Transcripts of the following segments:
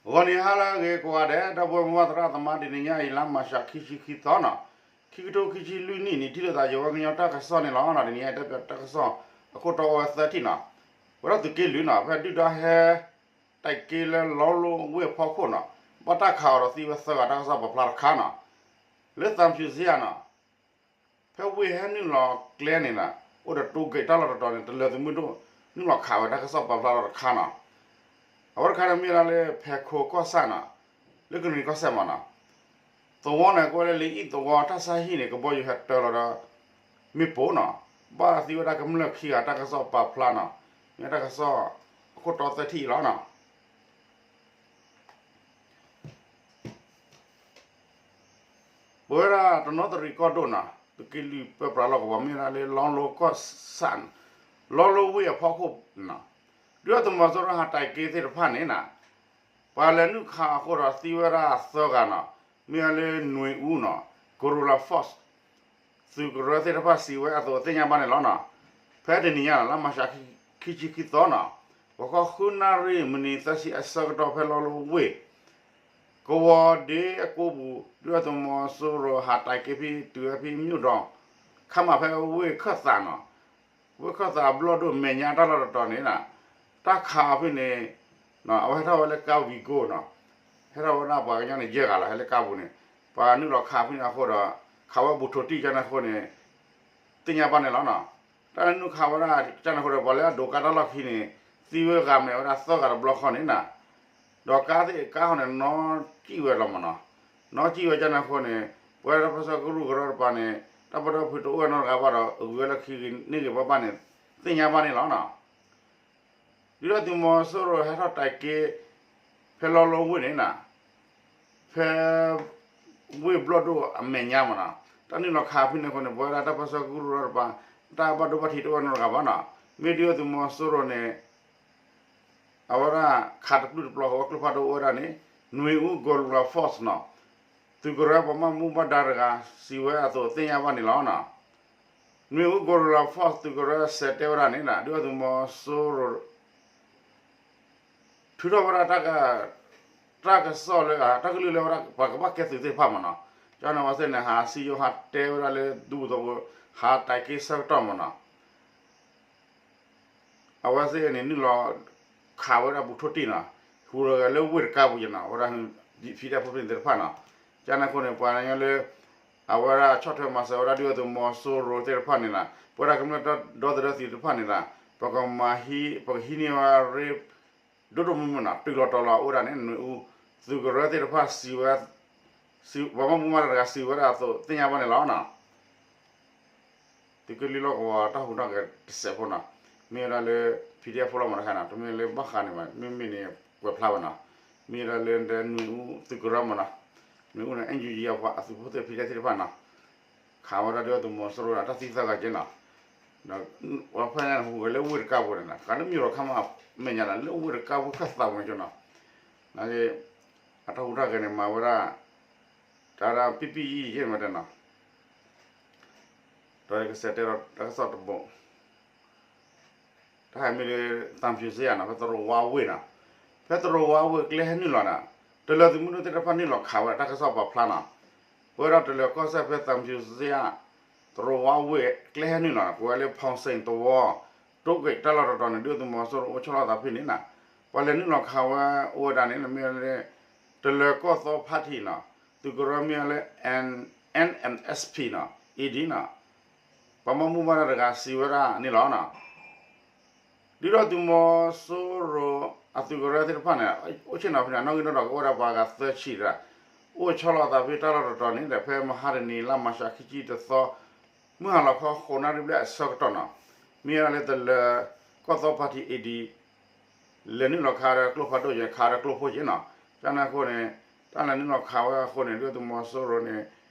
ဂီၤနံၤဟါလၢအဂ့ၤကိးဂၤဒဲး ဒီပုၢ်ဝဲၢ်မိၢ်ပၢ်သရၣ်သမါ တနံၤညါအံၤ လါမၢ်ၡး ခံဆံခံသီနီၤ, ခံကထိခံဆံလွံၢ်နံၣ်န့ၣ် ထံၣ်လိာ်သးယဝဲကညီတၢ်ကစီၣ်န့ၣ်လီၤ. တနံၤညါအံၤ တၢ်ပၢတၢ်ကစီၣ်အခိၣ်တီအိၣ်ဝဲသၢထံၣ်နီၤ, ဝဲဒၣ်သုးက့လွံၢ်နီၤ ဖဲဒုၣ်ဒါဟဲ တၢ်က့လၢလီလိဝ့ၢ်အဖီခိၣ်နီၤ, ဘၣ်တၢ်ခးအီၤဒီးသံဝဲသၢဂၤ တၢ်ကစီၣ်ပာ်ဖျါတခါနီၤ, လၢသးဖၠူၤစ့ယၤနီၤ ဖဲဝ့ၢ်ဟဲနုာ်လီၤကျဲန့ၣ်နီၤ အိၣ်ဒီးတိဂိတ်တၢ်လီၢ်တတီၤန့ၣ် တလၢၤသုးမုၢ်ဒိၣ် နုာ်လီၤခးဝဲ တၢ်ကစီၣ်ပာ်ဖျါထီၣ်တခါနီၤ, အဝဲတခါန့ၣ်မ့ၢ်ဒၣ်လၢဖဲခိကီၢ်ဆၣ်နီၤ, လၢကရံၣ်ကီၢ်စဲၣ်မးနီၤ, သဝီန့ၣ် ကဲဝဲလၢလံအံၣ်သဝီ တၢ်ဆါဟံၣ်န့ၣ် ကဘီယူၤဟဲတၢလီၤဒီး မ့ၣ်ပိၢ်နီၤ, ဘၣ်သံဝဲဒၣ်ကမျၢၢ်ခံဂၤ တၢ်ကစီၣ်ပာ်ဖျါနီၤ, မ့ၢ်တၢ်ကစီၣ်အခိၣ်တီသၢထံၣ်အံၤလီၤနီၤ. ပဝဲဒၣ်တနီသရံၣ်ကီၢ်ဒိၣ်နီၤ သုးက့လွံၢ်ပၢပြးလီၢ်ကဝီၤ မ့ၢ်ဒၣ်လၢလီလိကီၢ်ဆၣ် လီလိဝ့ၢ်အဖီခိၣ်နီၤ, ဒုၣ်ဒါသုးမီၤစိရိၤဟးတၢ်က့သ့ၣ်တဖၣ်န့ၣ်နီၤ, ပှၤလဲၤနုာ်ခးအဃိဒီးသံဝဲဒၣ်သၢဂၤနီၤ, မ့ၢ်ဝဲလၢနွေဦးနီၤ Guerrilla Force သုးကရၢသ့ၣ်တဖၣ်စံးဝဲအသိးသ့ၣ်ညါဘၣ်န့ၣ်လီၤနီၤ. ဖဲတနံၤညါနီၤ လါမၢ်ၡး ခံဆံခံသီနီၤ, ဂီၤခီဃုနၣ်ရံၣ်မံးနံးသၢဆံအဆၢကတီၢ် ဖဲလီလိဝ့ၢ် ကဝီၤဒ့အကိပူၤ ဒုၣ်ဒါသုးမီၤစိရိၤဟးတၢ်က့ဖဲတုၤဝဲဖဲမၠိၣ်ဒီး ခါမးဖဲဝ့ၢ်ခၢၣ်သးနီၤ, ဝ့ၢ်ခၢၣ်သးအဘျီၣ်ဒိၣ်မဲာ်ညါတၢ်လီၢ်တတီၤန့ၣ်နီၤ, တၢ်ခးအီၤဖဲန့ၣ် အဝဲဟဲထီၣ်ဝဲလၢကါဝံၤကိနီၤ, ဟဲထီၣ်ဝဲဒၣ်ပှၤကညီန့ၣ် ယဲၢ်ဂၤလီၤ ဟဲလၢကါပူၤန့ၣ်, ပှၤနုာ်လီၤခးဖဲန့ၣ်အဃိဒီး ခးဝဲဘူးထိးတံၢ်ကန့ၣ်အဃိန့ၣ် သ့ၣ်ညါဘၣ်န့ၣ်လီၤနီၤ. တၢ်နုာ်ခးဝဲဒၣ်ကန့ၣ်အဃိဒီး ပှၤလၢအဒိးကါတၢ်လီၢ်ခံန့ၣ် သံဝဲဂၤမဲာ်ဝဲဒၣ်သၢဂၤတဘျီဃီန့ၣ်နီၤ, ဒီးကါသ့ၣ်ကါဃီန့ၣ် နီၣ်ကံၣ်ဝဲလီၤမးနီၤ, နီၣ်ကံၣ်ဝဲကန့ၣ်အဃိန့ၣ် ပဝဲဒၣ်တၢ်ပၢဆှၢကရူၢ်ကရၢတပၤန့ၣ် တၢ်ပၢတၢ်ဖုးတအိၣ်နီတဂၤဘၣ်ဒီး အဂုၤဝဲလၢခံဂ့ၤန့ၢ်ဂ့ၤဘၣ်ဘၣ်န့ၣ် သ့ၣ်ညါဘၣ်န့ၣ်လီၤနီၤ. ဒုၣ်ဒါသုးမီၤစိရိၤဟဲထီၣ်တၢ်က့ ဖဲလီလိဝ့ၢ်န့ၣ်နီၤ, ဖဲ ဝ့ၢ်ဘျီၣ်ဒိၣ်အမဲာ်ညါမးနီၤ, တၢ်နုာ်လီၤခးဖဲန့ၣ်အဃိန့ၣ် ပဝဲဒၣ်တၢ်ပၢဆှၢကရူၢ်ကရၢတပၤ တၢ်ဘၣ်ဒိဘၣ်ထံးတအိၣ်နီတဂၤဘၣ်နီၤ, မ့ၢ်ဒုၣ်ဒါသုးမီၤစိရိၤန့ၣ် အဝဲဒၣ်ခးတပျုၢ်တပျီၤဃီဝဲကျိဖးဒိၣ်အိၣ်ဝဲဒၣ်န့ၣ် နွေဦး Guerrilla Force နီၤ, သုးကရၢပှၤဘၣ်မူဘၣ်ဒါတဂၤ စံးဝဲအသိးသ့ၣ်ညါဘၣ်န့ၣ်လီၤနီၤ. နွေဦး Guerrilla Force သုးကရၢစံးတဲဝဲဒၣ်န့ၣ်နီၤ ဒုၣ်ဒါသုးမီၤစိရိၤ ထုးထီၣ်ဝဲဒၣ် တၢ်ကစီၣ်လၢ တၢ်ကလုၢ်လၢဝဲဒၣ် ပှၤကဘၣ်ကဲသုးသ့ၣ်တဖၣ်မးနီၤ, ကန့ၣ်ဝဲသ့ၣ်န့ၣ် ဟးစံယိၤဟးတဲဝဲဒၣ်လၢဒူသဝီ ဟးတၢ်က့ဆၢကတီၢ်မးနီၤ, အဝဲသ့ၣ်န့ၣ် နုာ်လီၤခးဝဲဒၣ်ဘူးထိးတံၢ်နီၤ, ဟူးဂဲၤလၢဝ့ၢ်တကါပူၤယနီၤ, အဝဲဒၣ် ဖံးဒဲဖိသ့ၣ်တဖၣ်နီၤ, ကန့ၣ်အဃိန့ၣ် ပှၤကညီလၢ အဝဲဒၣ်ဆီၣ်ထွဲမၤစၢၤဝဲဒၣ်ဒုၣ်ဒါသုးမီၤစိရိၤသ့ၣ်တဖၣ်န့ၣ်နီၤ, ပဝဲဒၣ်ကမျၢၢ်ဒီသဒၢသုးတဖၣ်န့ၣ်နီၤ, ပကမၤဟံး ပကဟံးန့ၢ်ဝဲရ့ ဒိၣ်ဒိၣ်မုၢ်မုၢ်နီၤ, တုၤလီၤတီၤလီၤအိၣ်ဝဲဒၣ်န့ၣ် နွေဦး သုးကရၢသ့ၣ်တဖၣ်စံးဝဲ ပှၤဘၣ်မူဘၣ်ဒါတဂၤစံးဝဲဒၣ်အသိးသ့ၣ်ညါဘၣ်န့ၣ်လီၤနီၤ. သုးက့လွံၢ်လီၢ်ကဝီၤတၢ်ဟူးတၢ်ဂဲၤတစဲးဖိနီၤ, မ့ၢ်ဝဲဒၣ်လၢ ဖံးဒဲဖိလီၤမးတခါနီၤ, တမ့ၢ်လၢဘၣ်ဃးန့ၣ်ဘၣ်, မ့မ့ၢ်န့ၣ်ကွဲးဖျါဝဲနီၤ, မ့ၢ်ဝဲဒၣ်လၢနွေဦး သုးကရၢမးနီၤ, နွေဦးန့ၣ် NUG အပှၤအသုးဖိသ့ၣ် ဖံးဒဲသ့ၣ်တဖၣ်နီၤ ခးဝဲဒၣ်ဒုၣ်ဒါသုးမီၤစိရိၤန့ၣ် တၢ်သံသၢဂၤက့နီၤ, ဒီးပှၤဖဲညါန့ၣ် ဟူးဂဲၤလၢဝ့ၢ်တကါပူၤန့ၣ်နီၤ, ခးလၢမ့ၢ်ဒီးခါမး မဲာ်ညါလီၤ လၢဝ့ၢ်တကါပူၤခၢၣ်သးပူၤန့ၣ်က့နီၤ, နာ်က့ အတၢ်ဟူးတၢ်ဂဲၤန့ၣ် မၤဝဲဒၣ် တၢ်ဒၣ်ပံပံယံာ်ယံာ်မးတဲနီၤ, ဒီးကစဲးတဲဒီးတၢ်ကစီၣ်တဘိ တၢ်ဟဲမ့ၢ်လၢ သံဖြူဇရပ်နီၤ, ဖဲသရိာ်ဝါဝ့ၢ်နီၤ, ဖဲသရိာ်ဝါဝ့ၢ်ကျဲဟဲနုာ်လီၤနီၤ, တလၢၤသုးမုၢ်ဒိၣ်သ့ၣ်တဖၣ်နုာ်လီၤခးဝဲဒၣ်တၢ်ကစီၣ်ပာ်ဖျါနီၤ, ပဝဲဒၣ်တလၢၤကီၢ်စဲၣ်ဖဲသံဖြူဇရပ် သရိာ်ဝါဝ့ၢ်ကျဲဟဲနုာ်လီၤနီၤ, ကဝဲလၢ ဖီၣ်စ့ၣ်သဝီ တိဂ့ၢ်တၢ်လီၢ်တတီၤန့ၣ် ဒုၣ်ဒါသုးမီၤစိရိၤအိၣ်ဆီလီၤသးဖဲန့ၣ်နီၤ, ပှၤလဲၤနုာ်လီၤခးဝဲအိၣ်ဝဲဒၣ်န့ၣ် မ့ၢ်လၢ တလၢၤကီၢ်သီ party နီၤ, သုးကရၢမ့ၢ်လၢ N- NMSP နီၤ, AD နီၤ, ပှၤဘၣ်မူဘၣ်ဒါတဂၤစံးဝဲဒၣ်န့ၣ်လီၤနီၤ. ဒုၣ်ဒါသုးမီၤစိရိၤအသုးကရၢသ့ၣ်တဖၣ်န့ၣ် အိၣ်ဆ့ၣ်နီၤဖဲန့ၣ် နီၣ်ဂံၢ်နီၣ်ဒွးကအိၣ်ဝဲဒၣ်ပှၤဂၤသၢဆံတဂၤ, အိၣ်ဆီလီၤသးဖဲတၢ်လီၢ်တတီၤန့ၣ်ဒီး ဖဲမဟါတနံၤ လါမၢ်ၡး ခံဆံတသီ မုၢ်ဟါလီၤခီ ဃိးနၣ်ရံၣ်ဘျဲၣ်အဆၢကတီၢ်နီၤ, မ့ၢ်ဝဲဒၣ်လၢတလၢၤကီၢ်သီ party AD လဲၤနုာ်လီၤခးဒီးကျိဖးဒိၣ်ယဲ ခးဒီးကျိဖိက့နီၤ, ကန့ၣ်အဃိန့ၣ် တၢ်လဲၤနုာ်လီၤခးဝဲအဃိန့ၣ် ဒုၣ်ဒါသုးမီၤစိရိၤန့ၣ်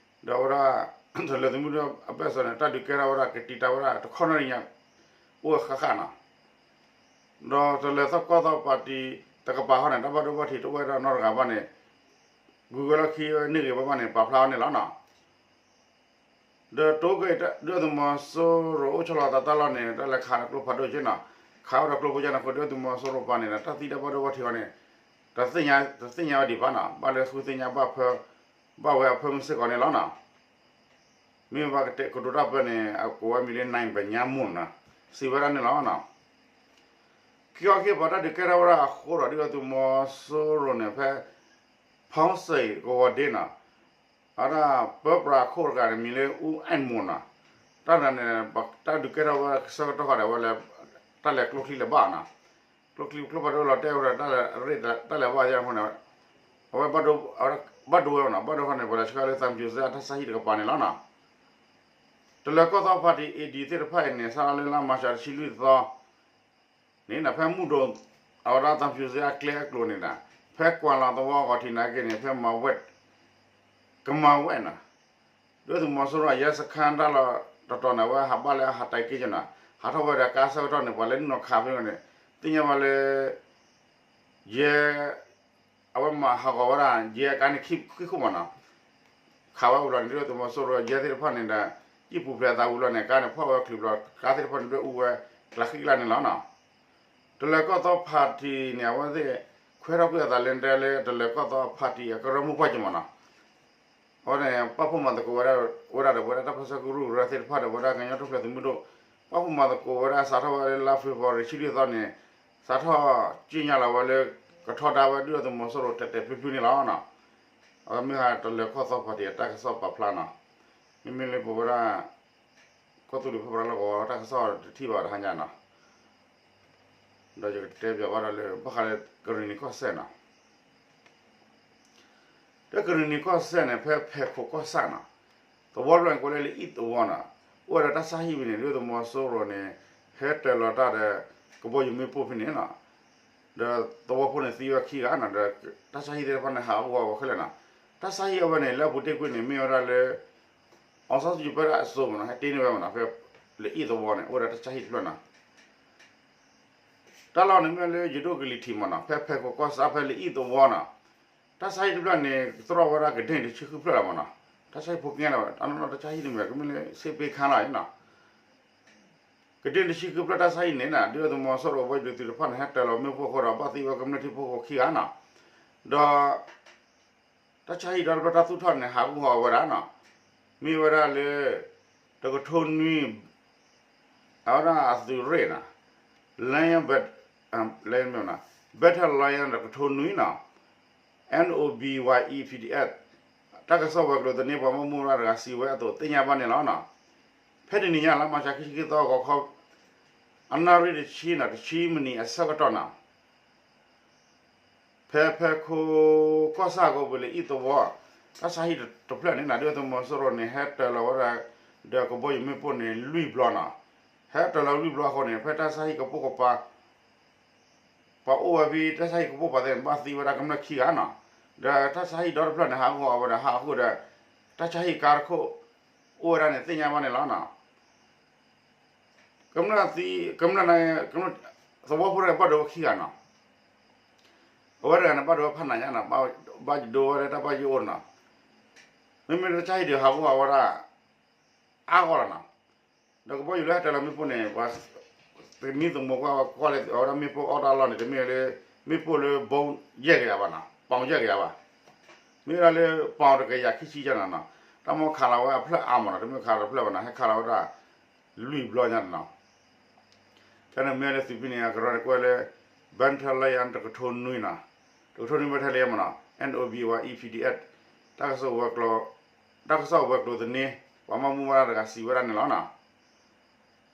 ဒီးဝဲဒၣ် တလၢၤသုးမုၢ်ဒိၣ်အဘၢၣ်စၢၤန့ၣ် တၢ်ဒုးကဲထီၣ်ဝဲဒၣ်ကတံာ်တာ်ဝဲဒၣ်တခီနၣ်ရံၣ်ညါ အိၣ်ဝဲဃၣ်ဃၣ်နီၤ, ဒီးတလၢၤသီကီၢ်သီ party တကပၤဃီန့ၣ် တၢ်ဘၣ်ဒိဘၣ်ထံးတအိၣ်ဝဲဒၣ်နီတဂၤဘၣ်န့ၣ် ဂုၤဝဲလီၢ်ခံဝဲန့ၢ်ဂ့ၤဘၣ်ဘၣ်န့ၣ် ပာ်ဖျါဝဲန့ၣ်လီၤနီၤ. ဒီးတိဂ့ၢ်ဒုၣ်ဒါသုးမီၤစိရိၤအိၣ်ဆီလီၤသးတၢ်လီၢ်န့ၣ် တၢ်လဲၤခးဒီးကျိဖးဒိၣ်က့နီၤ, ခးဝဲဒီးကျိဖိကန့ၣ်အဃိ ဒုၣ်ဒါသုးမီၤစိရိၤပၤန့ၣ်ဒီး တၢ်သံတၢ်ဘၣ်ဒိဘၣ်ထံးအီၤန့ၣ် တသ့ၣ်ညါ, တသ့ၣ်ညါဝဲဒံးဘၣ်နီၤ, ဘၣ်လၢဃုသ့ၣ်ညါဘၣ်ဖၢ, ဘၣ်ဝဲအဖၢမုၢ်စ့ၢ်ကီးန့ၣ်လီၤနီၤ. မ့ၢ်ဘၣ်ကတဲကတိၤတၢ်ပၢန့ၣ် အကိးဝဲမံၤလၢ နံဘညါမူနီၤ, စံးဝဲဒၣ်န့ၣ်လီၤနီၤ. ခံခီခံကပၤတၢ်ဒုးကဲထီၣ်ဝဲဒၣ်အဃိဒီး ဒုၣ်ဒါသုးမီၤစိရိၤန့ၣ် ဖဲ ဖီစ့ၣ်ကဝီၤဒ့နီၤ, အဝဲဒၣ်ပၢပြးခိၣ်တဂၤန့ၣ် မံၤလၢအူအဲၣ်မူနီၤ, တၢ်န့ၣ် တၢ်ဒုးကဲထီၣ်ဝဲဆၢကတီၢ်ဃီဒီး အဝဲလဲၤ တၢ်လဲၤကျိချံလဲၤဘၣ်နီၤ, ကျိချံကျိဖးဒိၣ်လီၤတဲဝဲဒီး တၢ်လဲၤဘၣ်ယဲန့ၣ်အဃိန့ၣ် အဝဲ ဘၣ်ဒိဝဲနီၤ, ဘၣ်ဒိဝဲန့ၣ် ပှၤလဲၤဆှၢလၢသံဖြူဇရပ်အတၢ်ဆါဟံၣ်တကပၤန့ၣ်လီၤနီၤ. တလၢၤကီၢ်သီ party AD သ့ၣ်တဖၣ်အံၤန့ၣ် စးထီၣ်လၢလါမၤရှးတဆံလွံၢ်သီန့ၣ် ဖဲမုၢ်ဒိၣ် အဝဲဒၣ်သံဖြူဇရပ်အကျဲအကျိၤန့ၣ်ဒီး ဖဲကွၢ်လီၤသဝီအဂီၤထံးနာ်က့န့ၣ် ဖဲမၤဝဲၣ် ကမၤဝဲၣ်နီၤ, ဒုၣ်ဒါသုးမီၤစိရိၤအရဲစခန်းတၢ်လီၢ်တတီၤန့ၣ် အဝဲဟးဘၣ်လၢအဟးတဲက့ၤက့ၤနီၤ, ဟးထီၣ်ဝဲဒီးကါဆၢကတီၢ်န့ၣ် ပှၤလၢနုာ်လီၤခးဖဲန့ၣ် သ့ၣ်ညါဘၣ်လၢ ယဲ အဝဲမၤဟးဂီၤဝဲဒၣ် ယဲအကါန့ၣ် ခံခိၣ်မးနီၤ, ခးဝဲဝံၤလီၤန့ၣ် ဒုၣ်ဒါသုးမီၤစိရိၤယဲသ့ၣ်တဖၣ်န့ၣ်ဒီး ကံၣ်ပူၤဖျဲးအသးဝံၤလီၤန့ၣ် ကါန့ၣ်ဖီၣ်ဝဲချုးဘျီ ကါသ့ၣ်တဖၣ်န့ၣ်ဒွဲၣ်အူဝဲ ကျးဃံကျးန့ၣ်လီၤနီၤ. တလၢၤကီၢ်သီ party န့ၣ် အဝဲသ့ၣ် ခွဲးထီၣ်ကွံာ်အသးလၢတဲလၢ တလၢၤကီၢ်သီ party အကရၢမိၢ်ပှၢ်က့ၤမးနီၤ, အဝဲန့ၣ် ပာ်ဖှိၣ်မၤသကိးဝဲဒၣ် ဝဲဒၣ်ဒီး ပဝဲဒၣ်တၢ်ပၢဆှၢကရူၢ်ကရၢသ့ၣ်တဖၣ်ဒီး ပဝဲဒၣ်ကညီတဖျၢၣ်သုးမုၢ်ဒိၣ် ပာ်ဖှိၣ်မၤသကိးဝဲဒၣ် စးထီၣ်ဝဲလၢလါ February တဆံလွံၢ်သီန့ၣ် စးထီၣ်က့ညါလီၤဝဲလၢ ကထီဒါဝဲဒုၣ်ဒါသုးမီၤစိရိၤတဲာ်တဲာ်ဖျုးဖျုးန့ၣ်လီၤနီၤ. အဝဲမ့ၢ်ဟးတလၢၤကီၢ်သီ party အတၢ်ကစီၣ်ပာ်ဖျါနီၤ, မ့မ့ၢ်လၢပဝဲဒၣ် ကီၢ်သူလ့ၤ ဖဲပရၤလီၢ်ကဝီၤ တၢ်ကစီၣ်တထံၣ်ဘၣ်တဟါညါနီၤ, ဒီးယကတဲပၠးဘၣ်ဒီးလၢ ဘၣ်ဃးလၢကရ့ၣ်နံၤကီၢ်စဲၣ်နီၤ တၢ်ကရ့ၣ်နံၤကီၢ်စဲၣ်န့ၣ် ဖဲဖဲခိးကီၢ်ဆၣ်နီၤ, သဝီတဖျၢၣ်န့ၣ် ကိးလၢလအံၣ်သဝီနီၤ, အိၣ်ဝဲဒီးတၢ်ဆါဟံၣ်ဖဲန့ၣ် ဒုၣ်ဒါသုးမီၤစိရိၤန့ၣ် ဟဲတၢၤလီၤတၢ်ဒီး ကဘီယူၤမ့ၣ်ပိၢ်ဖဲန့ၣ်နီၤ, ဒီးသဝီဖိန့ၣ်သံဝဲခံဂၤနီၤ, ဒီးတၢ်ဆါဟံၣ်သ့ၣ်တဖၣ်န့ၣ် ဟးဂူာ်ဟးဂီၤဝဲခဲလၢာ်နီၤ, တၢ်ဆါဟံၣ်အဝဲန့ၣ် လၢအပူၤတ့ၢ်ကွံာ်န့ၣ် မ့ၢ်ဝဲဒၣ်လၢ အောင်ဆန်းစုကြည် အစိၤမးနီၤ ဟဲတ့န့ၢ်ဝဲမးနီၤ, ဖဲလအံၣ်သဝီန့ၣ် အိၣ်ဝဲဒၣ်တၢ်ဆါဟံၣ်တဖျၢၣ်နီၤ တၢ်လီၢ်န့ၣ်မ့ၢ်လၢယဒိၣ်ကလံၤထံးမးနီၤ, ဖဲဖဲခိးကီၢ်ဆၣ်ဖဲလအံၣ်သဝီနီၤ, တၢ်ဆါဟံၣ်တဖျၢၣ်န့ၣ် သရီၣ်ဝဲဒၣ်ကဒ့ၣ်တဆံဃုဖျၢၣ်လီၤမးနီၤ, တၢ်ဆါဟံၣ်ဖိကဲလီၤ, အနီၢ်နီၢ်တၢ်ဆါဟံၣ်တမံၤ ကမ့ၢ်လၢ စ့ပ့ခါလီၤနီၤ, ကဒ့ၣ်တဆံဃုဖျၢၣ်တၢ်ဆါဟံၣ်န့ၣ်နီၤ, ဒုၣ်ဒါသုးမီၤစိရိၤဝဲဒုးသုးတဖၣ်န့ၣ် ဟဲတၢၤလီၤမ့ၣ်ပိၢ်အဃိဒီး ဘၣ်သံဝဲကမျၢၢ်ထံဖိကီၢ်ဖိခံဂၤနီၤ, ဒီး တၢ်ဆါဟံၣ်ဒီတဖျၢၣ်တၢ်သူၣ်ထီၣ်န့ၣ် ဟးဂူာ်ဟးဂီၤဝဲဒၣ်နီၤ, မ့ၢ်ဝဲဒၣ်လၢ တကထိနွံ အဝဲဒၣ်အသုးရ့ၣ်နီၤ, Lion Bat, Lion Battalion တကထိနွံနီၤ, N O B Y E P D F တၢ်ကစီၣ်ဝဲၤကျိၤသန့ ပှၤမၤမူဒါတဂၤစံးဝဲအသိးသ့ၣ်ညါဘၣ်န့ၣ်လီၤနီၤ, ဖဲတနံၤညါလါမၤရှးခံဆံခံသီဂီၤခီ အနၣ်ရံၣ်တဆံနီၤ တဆံမံးနံးအဆၢကတီၢ်နီၤ ဖဲဖဲခိးကီၢ်ဆၣ်အကိာ်ပူၤလၢအံၣ်သဝီ တၢ်ဆါဟံၣ်တဖျၢၣ်န့ၣ်နီၤ ဒုၣ်ဒါသုးမီၤစိရိၤန့ၣ် ဟဲတၢၤလီၤဝဲဒၣ် ဒီးကဘီယူၤမ့ၣ်ပိၢ်န့ၣ် လွံၢ်ဘျီနီၤ, ဟဲတၢၤလီၤလွံၢ်ဘျီအဃိန့ၣ် ဖဲတၢ်ဆါဟံၣ်ကပိာ်ကပၤ ပှၤအိၣ်ဝဲဖဲတၢ်ဆါဟံၣ်ကပိာ်ပၤသ့ၣ်န့ၣ် ဘၣ်သံဝဲဒၣ်ကမျၢၢ်ခံဂၤနီၤ, ဒီးတၢ်ဆါဟံၣ်ဒီတဖျၢၣ်န့ၣ် ဟးဂီၤဝဲဒီးဟးဃုာ်ဒီး တၢ်ဆါဟံၣ်ကါတခိၣ် အိၣ်ဝဲဒၣ်န့ၣ်သ့ၣ်ညါဘၣ်န့ၣ်လီၤနီၤ. ကမျၢၢ်သံ, ကမျၢၢ်န့ၣ်, သဝီဖိတဂၤဘၣ်ဒိဝဲခံဂၤနီၤ, အဝဲတဂၤန့ၣ် ဘၣ်ဒိဝဲဖးနးညါနီၤ, ဘၣ်ဒိဝဲလၢတၢ်ဘၣ်ယိၣ်အိၣ်နီၤ, မ့မ့ၢ်လၢတၢ်ဆါဟံၣ်ဒီးဟးဂီၤဝဲဒၣ် အါဂီၢ်လီၤနီၤ, ဒီးကဘီယူၤလၢဟဲတၢၤလီၤမ့ၣ်ပိၢ်န့ၣ် သမံသမိးကွၢ်ကွၢ်လၢအဝဲဒၣ်မ့ၣ်ပိၢ်အီၣ်တၢ်လီၢ်န့ၣ် တမ့ၢ်လၢ မ့ၣ်ပိၢ်လၢဘီယဲၢ်ကယၤဘၣ်နီၤ, ပီၣ်ယဲၢ်ကယၤဘၣ်, မ့ၢ်ဝဲဒၣ်လၢပီၣ်တကယၤခံဆံယဲၢ်နီၤနီၤ, တၢ်မ့ၢ်ခးလီၤဝဲအဖျၢၣ်အါမးနီၤ, တမ့ၢ်ခးလီၤတဖျၢၣ်ဘၣ်နီၤ, ဟဲခးလီၤဝဲဒၣ် လွံၢ်ဘျီညါနီၤ. တၢ်န့ၣ်မ့ၢ်လၢသုးဖဲန့ၣ် အကရၢန့ၣ်ကွဲးလၢ Battalion တကထိနွံနီၤ, တကထိနွံ Battalion မးနီၤ, N O B Y E P D F တၢ်ကစီၣ်ဝဲၤကျိၤ, တၢ်ကစီၣ်ဝဲၤကျိၤသန့ ပှၤမၤမူဒါတဂၤစံးဝဲဒၣ်န့ၣ်လီၤနီၤ.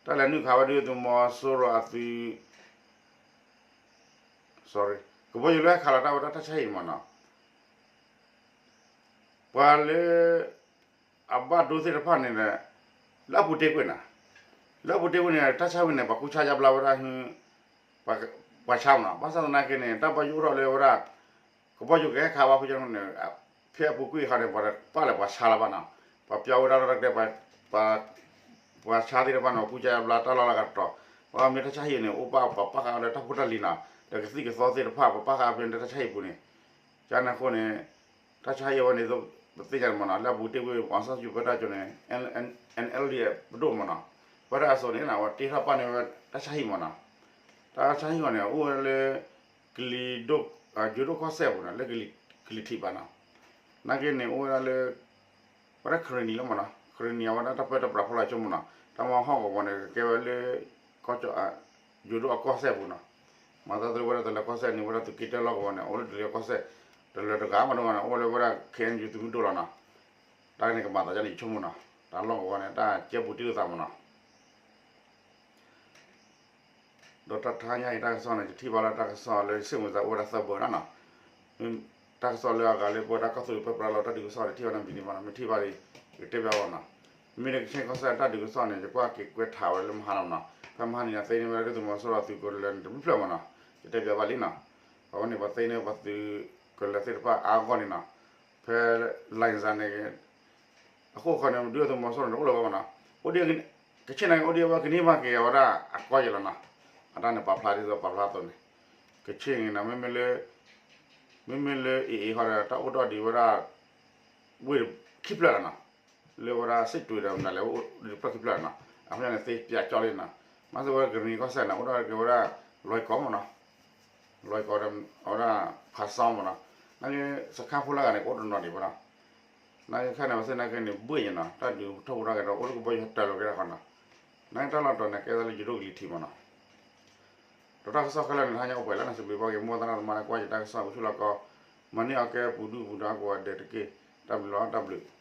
တၢ်လဲၤနုာ်ခးဝဲဒုၣ်ဒါသုးမီၤစိရိၤအသုး sorry, ကဘီယူၤလၢဟဲခးလီၤတၢ်ဝဲဒၣ်တၢ်ဆါဟံၣ်မးနီၤ, ပှၤလၢ အဘၣ်ဒိသ့ၣ်တဖၣ်န့ၣ်ဒီး လၢအပူၤတ့ၢ်ကွံာ်နီၤ, လၢအပူၤတ့ၢ်ကွံာ်န့ၣ် တၢ်ဆါဝံၤန့ၣ် ပှၤကူစါယါဘျါဝဲဒၣ် ပှၤဆါမးနီၤ, ဘၣ်ဆၣ်သနာ်က့န့ၣ် တၢ်ဘၣ်ယိၣ်ထီၣ်လၢဝဲဒၣ် ကဘီယူၤကဟဲခးဘၣ်ဖုကန့ၣ် ဖဲအပူၤကွံာ်အခါန့ၣ် ပှၤပာ်လၢပှၤဆါလၢၤဘၣ်နီၤ, ပှၤပျီဝဲဒၣ်လၢတၢ်ကျဲ ပှၤဆါသ့ၣ်တဖၣ်န့ၣ် ပှၤကူစါယါဘျါတၢ်လီၢ်လၢကတတီၤ, ပှၤမ့ၢ်တၢ်ဆါဟံၣ်န့ၣ် အိၣ်ဘၣ်ပှၤပာ်ဃာ်အီၤလၢတၢ်ဖိတၢ်လံၤနီၤ, ဒီးကသံၣ်ကသီသ့ၣ်တဖၣ် ပှၤပာ်ဃာ်အီၤဖဲန့ၣ်တၢ်ဆါဟံၣ်ပူၤန့ၣ်, ကန့ၣ်အဃိန့ၣ် တၢ်ဆါဟံၣ်အဝဲန့ၣ် ပသ့ၣ်ညါမးနီၤ, လၢအပူၤတ့ၢ်ကွံာ် အောင်ဆန်းစုကြည် ပၢတၢ်ကၠိန့ၣ် N L D ပဒိၣ်မးနီၤ, ပၢတၢ်အစိၤန့ၣ် အဝဲတ့ထီၣ်ပာ်န့ၢ်ဝဲတၢ်ဆါဟံၣ်မးနီၤ, တၢ်ဆါဟံၣ်အီၤန့ၣ် အိၣ်ဝဲလၢ ကလံၤဒိၣ် ယိၤဒိၣ်ကီၢ်စဲၣ်အပူၤနီၤ လၢကလံၤထံးဘၣ်နီၤ, နာ်က့န့ၣ် အိၣ်ဝဲဒၣ်လၢ ဝဲဒၣ်ကရ့ၣ်နံၤလီၤမ့ၢ်နီၤ, ကရ့ၣ်နံၤအဝဲဒၣ်တၢ်ပၢတၢ်ပြးဖီလာ်ဆိကမိၣ်နီၤ, တၢ်မၤဟီၣ်ကဝီၤန့ၣ် ကကဲဝဲလၢ ကီၢ်ကၠီၣ် ယိၤဒိၣ်အကီၢ်စဲၣ်အပူၤနီၤ, မၤသးဒ်ဝဲဒၣ်တလၢကီၢ်စဲၣ်န့ၣ် ဝဲဒၣ်သုးက့တၢၢ်လီၢ်ကဝီၤန့ၣ် အိၣ်လၢတလၢကီၢ်စဲၣ် တလၢတဂၤမ့ၢ်နီၤ, အိၣ်လၢဝဲဒၣ် ခ့ၣ်အဲၣ်ယူၣ် သုးမုၢ်ဒိၣ်လီၤနီၤ, တၢ်န့ၣ်ကမၤသးဒ်န့ၣ်ယဆိကမိၣ်နီၤ, တၢ်လီၢ်ကဝီၤန့ၣ် တၢ်ကဲပူၤတံၢ်လိာ်သးမ့ၢ်နီၤ ဒီးတၢ်တဟါညါအံၤတၢ်ကစီၣ်န့ၣ် ယထံၣ်ဘၣ်လၢတၢ်ကစီၣ်လၢ ယစ့ၢ်မုၢ်သးအိၣ်ဝဲဒၣ်သၢဘီနီၤ, တၢ်ကစီၣ်လၢအဂၤလၢပဝဲဒၣ်ကီၢ်သူလ့ၤပၢပြးလီၤတၢ်ဒုးကစီၣ်န့ၣ် ထံၣ်ဘၣ်န့ၣ်မံၤန့ၣ်မ့ၢ်နီၤ, မ့ၢ်ထံၣ်ဘၣ်ဒီး ယကတဲဘၣ်ဘၣ်နီၤ, မ့မ့ၢ်လၢကခ့ၣ်ကီၢ်စဲၣ်တၢ်ဒုးကစီၣ်န့ၣ် ယကွၢ်က့ၤကွဲးထးဝဲလၢမဟါလီၤမ့ၢ်နီၤ, ဖဲမဟါန့ၣ် အသ့န့ၢ်ဝဲဒၣ်ဒုၣ်ဒါသုးမီၤစိရိၤအသုးကလၢၤန့ၣ် တဘျုးဖျၢၣ်မ့ၢ်နီၤ, ယတဲဘၣ်ဘၣ်လံနီၤ, အဝဲန့ၣ် ပှၤသ့န့ၢ်ပှၤသုးကလၢၤသ့ၣ်တဖၣ်အါဂီၢ်န့ၣ်နီၤ, ဖဲ လိုင်ဇာ န့ၣ် အဃိဃီန့ၣ် ဒုၣ်ဒါသုးမီၤစိရိၤန့ၣ် တအိၣ်လၢၤဘၣ်မ့ၢ်နီၤ, အိၣ်ဒံး ကခ့ၣ်န့ၣ် အိၣ်ဒံးဝဲကန့ၢ်ဘၣ်က့ၤအဝဲဒၣ်အကီၢ်ယဲလီၤနီၤ, အတၢ်န့ၣ်ပာ်ဖျါဒ်သိးပာ်ဖျါအသိးန့ၣ်, ကခ့ၣ်န့ၣ်နီၤ မ့မ့ၢ်လၢ မ့မ့ၢ်လၢ AA ဃီဒီး တၢ်အိၣ်ဒံးဒံးဝဲဒၣ် ဝ့ၢ်ခံဖျၢၣ်လီၤနီၤ, လၢဝဲဒၣ် စ့ၣ်တွ့ၤ ဒီးမနုၤလဲၣ် အိၣ်ဒံးတဖျၢၣ်ခံဖျၢၣ်လီၤနီၤ, အဃိန့ၣ် သ့ပၠးကၠီလံနီၤ, မ့ၢ်စ့ၢ်ဝဲကရ့ၣ်နံၤကီၢ်စဲၣ်န့ၣ် အိၣ်ဒံးက့ၤဝဲဒၣ် လွဲကီမ့ၢ်နီၤ လွဲကီဒီး အဝဲဒၣ် ဖးစီမ့ၢ်နီၤ, နာ်က့ စခါဖိလၢအဂၤန့ၣ် ကအိၣ်တနီၤဒံးဘၣ်နီၤ, နာ်က့ခဲန့ၣ် ပှၤသ့ၣ်နာ်က့န့ၣ် ဘှ့ၣ်ညါနီၤ, တၢ်ဒုးထီၣ်ပူၤထီၣ်က့ၤဒီး အိၣ်လၢကဘီယူၤဟဲတၢၤလီၤက့ၤတၢ်ဃီနီၤ, နာ်က့တၢ်လီၢ်တတီၤန့ၣ် ကဲသးလၢယိၤဒိၣ်ကလံၤထံးမ့ၢ်နီၤ, ဒီးတၢ်ကစီၣ်ခဲလၢာ်န့ၣ် တဟါညါအိၣ်ပှဲၤလၢန့ၣ် စံးဘျုးဘၣ်က့ၤ မိၢ်သရၣ်သမါလၢကွၢ်ယတၢ်ကစီၣ် ပဆူၣ်လီၤကီ မၤန့ၢ်အီၤကဲပူၤဒုၣ်ပူၤဒါကိးဂၤဒဲးတက့ၢ်, တၢ်ဘျုးလီၤ တၢ်ဘျုး